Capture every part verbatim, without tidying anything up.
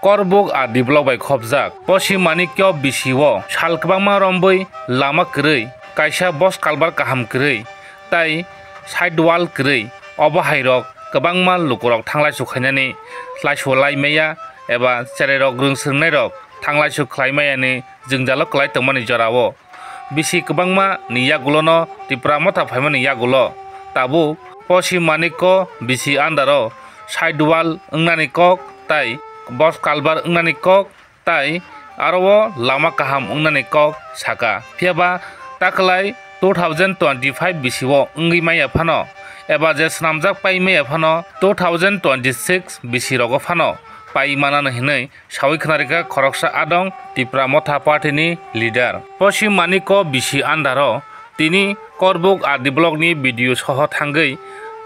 Korbuk R D block bai khopjak. Pochim Manikyo bisi o sal kwbangma romwi lama kwrwi, kaisa bos kalbar kaham kwrwi, tai side wall kwrwi. Obo hairok kwbangma lukurok thanglaisu khainani laisu lai maya eba cherairok rwng swrwngnairok thanglaisu khlai mayani jwngjalo kwlai tongmani jorao. Bisi kwbangma ni yagulono Tipra Motha phaimani yagulo tabuk Pochim Manikyo bisi andaro side wall wngnani kok tai bos kalbar wngnani kok tai aro o lama kaham wngnani kok saka. Phiya ba taklai two thousand twenty-five bisi o wngwi maya phano eba je swnamjak pai maya phano two thousand twenty-six bisi rogo phano pai manano hinwi sawi khwnarikha khoroksa adong Tipra Motha Party ni leader. Pochim Manikyo bisi andaro tini Korbuk R D block ni B D O soho thangwi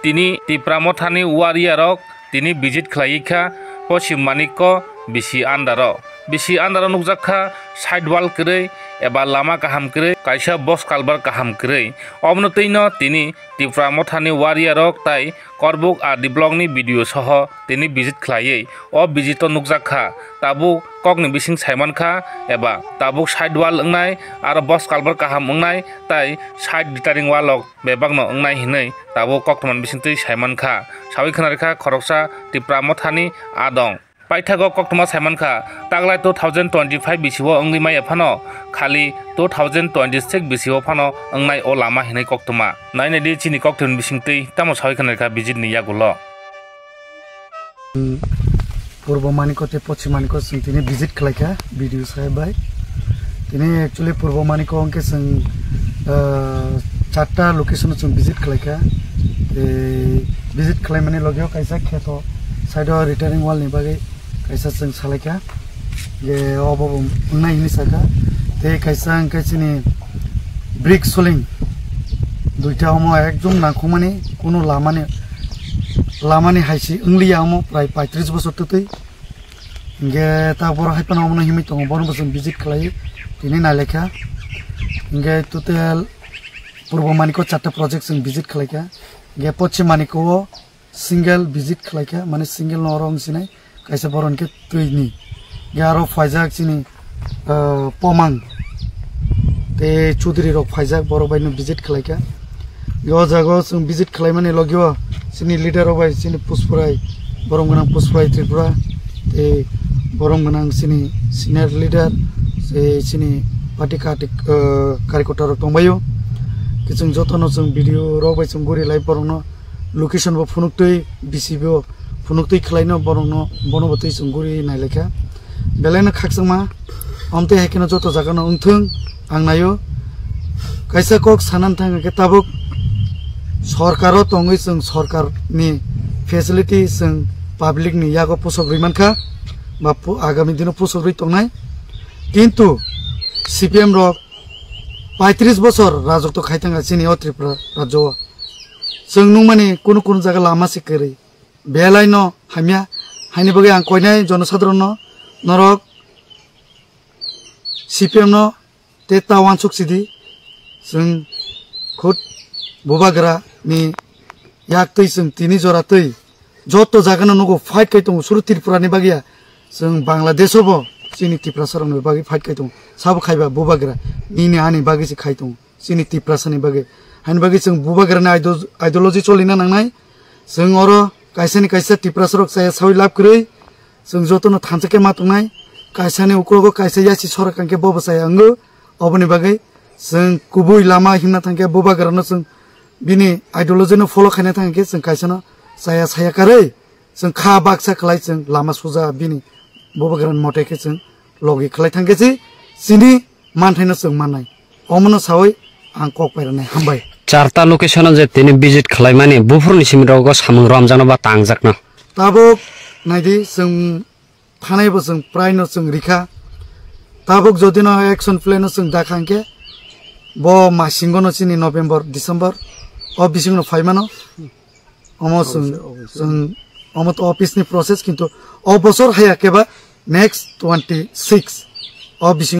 tini Tipra Motha ni warrior rok tini visit khlaiwi kha Pochim Manikyo bisi andaro. Bisi andaro nukjak kha side wall kwrwi eba lama kaham kwrwi, kaisa bos kalbar kaham kwrwi. Omono twino tini Tipra Motha ni warrior rok tai Korbuk R D block ni B D O soho tini visit khlaiwi o visit o nukjak kha. Tabuk kokni bising saiman kha eba tabuk side wall wngnai aro bos kalbar kaham wngnai tai side detailing wall rok bebakno wngnai hinwi tabuk koktwmani bisingtwi saiman kha. Sawi khwnarikha khoroksa Tipra Motha ni adong. Paithago koktwma saimankha, taklai two thousand twenty-five bisi o wngwi maya phano khali two thousand twenty-six bisi o phano wngnai o lama hinwi koktwma. Nainai di chini koktwmani bisingtwi tamo sawi khwnarikha visit ni yagulo. Purbo Manikyo tei Pochim Manikyo chwng tini visit khlaikha B D O saheb bai. Tini actually Purbo Manikyo hwnkhe chwng, ah, charta location o chwng visit khlaikha. Tei visit khlaimani logio kaisa kheto side o retaining wall ni bagwi kaisa chwng salaikha. Je obo bo wngnai hinwi sakha. Tei kaisa hwnkhe chini brick soling duita omo ekdom nangkukmani kunu lamani, lamani haisi wngliya omo prai paitris bosor twtwi. Hingke ta borok hai phano omono himwi tongo, bono bo chwng visit khlai tini nailaikha. Hingke total Purbo Manikyo charta project chwng visit khlaikha. Hingke Pochim Manikyo o single visit khlaikha, mane single no oro wng sinai kaisa borok hingke twini. Hingke aro phaijak chini, ah, Pomang tei Chudri rok phaijak, borok bai no visit khlaikha. O jaga o chwng visit khlaimani logio chini leader rok bai chini Pusprai, borom gwnang Pusprai Tripura, tei borom gwnang chini senior leader, tei chini party kati, eh, karikota rok tongbaio. Khe chwng jotono chwng video rok bai chwng guri lai borokno location bo phunuktwi, B C bo phunuktwi khlaino borokno, bono bo twi chwng guri nailaikha. Belai no khakchangma, omtwi hai kheno joto jaga no wngthung, ang naio. Kaisa kok sanani thang khe tabuk sorkar o tongwi chwng sorkar ni facility chwng public ni yago pusok rwi mankha, ba pu-, agami dino pusok rwi tongnai. Kintu C P M rok paitris bosor rajotwo khai thangkha chini o Tripura rajyo o. Chwng nukmani kunu kunu jaga lama se kwrwi. Belai no hamya, haini bagwi ang koinai jonosadron no, norok C P M no tei ta wansuk sidi, chwng khud bubagra ni yak twi chwng tini jora twi joto jaga no nugo fight khai tongo, suru Tripura ni bagwi ya, chwng Bangladesh o bo chini Tiprasa rok ni bagwi fight khai tongo, sabo khaiba bubagra nini ani bagwi se khai tongo. Chini Tiprasani bagwi. Haini bagwi chwng bubagrani ideo-, ideology cholina nangnai. Chwng oro kaisani kaisa Tiprasarok chaya sawi lab kwrwi. Chwng jotono thansa khe ma tongnai. Kaisani uklogo kaisa yasi sora kangkhe bobo chaya wngo. Oboni bagwi chwng kubui lama himna thangkhe bubagrano chwng bini ideology no follow khaina thangkhe chwng kaisano chaya saya karwi. Chwng kha baksa khlai chwng lama suja bini bubagrani mote khe chwng logi khlai thangkhe se chini manthaino chwng mannai. Omono sawi ang kok pairanai. Hambai. Charta location o je tini visit khlaimani buphuruni simi rogo samung romjakno ba tangjakno. Tabuk naidi chwng thanai bo chwng prai no chwng rikha. Tabuk jodi no action plan no chwng dakha hwnkhe bo masingo no chini November, December o bising no phaimano. Omo chwng, chwng omo to office ni process, kintu o bosor haya khe ba next twenty six o bising